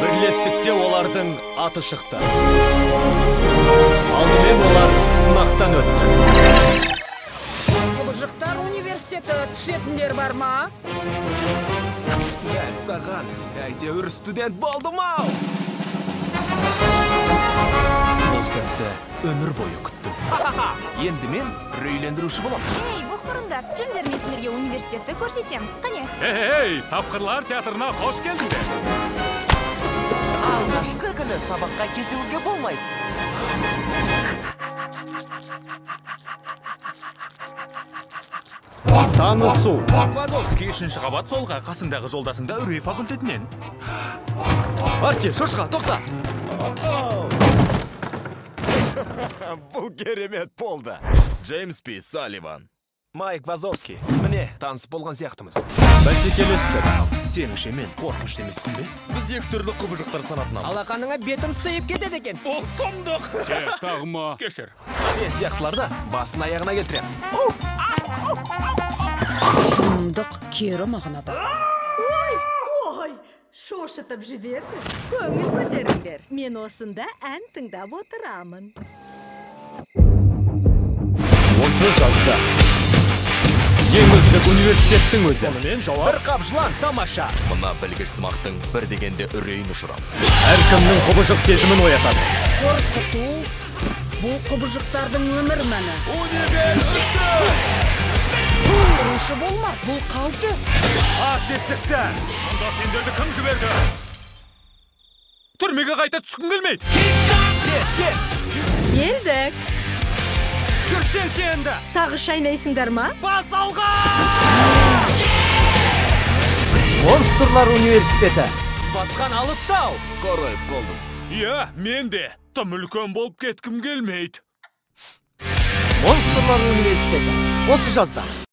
Бірлестікте олардың аты шықты. Алдымен олар сынақтан өтті. Құбыжықтар университеті түсетіндер бар ма? Мәссаған, әйтеуір студент болдым-ау! Бұл сәтті өмір бойы күттім. Ха-ха-ха! Енді мен үрейлендіруші боламын. Ей, боқмұрындар, жүріңдер, мен сендерге университетті көрсетем. Қане? Ей, тапқырлар театрына қош келдіңдер. Алғашқы күні сабаққа кешігуге болмайды. Танысу. Вазовский 3-ші қабат солға, қасындағы жолдасыңда үрей факультетінен. Арчи, шошқа, тоқта! Бұл керемет болды. Джеймс Пи Салливан. Майк Вазовский, міне, таныс болған сияқтымыз. Бәсекелестік. Сеніңше мен қорқынышты емеспін бе? Біз екі түрлі құбыжықтар санатынамыз. Алақаныңа бетім сыйып кетеді екен. Ол сұмдық. Тағыма. Кешір. Сен сияқтыларды басын аяғына келтірем. Сұмдық кері мағынада. Ой, ой, шошытып жіберді. Көңіл көтеріңдер. Мен осында ән тыңдап отырамын. Осы жазда ең үздік университеттің өзі. Сонымен жауап бір қап жылан тамаша. Мына білгіш сымақтың бір дегенде үрейін ұшырам. Әркімнің құбыжық сезімін оятады. Қорқыту бұл құбыжықтардың өмір мәні. Универ үздік! Ұрушы болма, бұл қауіпті. Ат есікті! Мұнда сендерді кім жіберді? Түрмеге қайта түскім келмейді. Тез, тез! Келдік. Жүрсеңші енді! Сағыз шайнайсыңдар ма? Бас алға! Монстрлар университеті. Басқан алып тау! Қарайып қалдым. Иә, мен де. Тым үлкен болып кеткім келмейді. Монстрлар университеті. Осы жазда.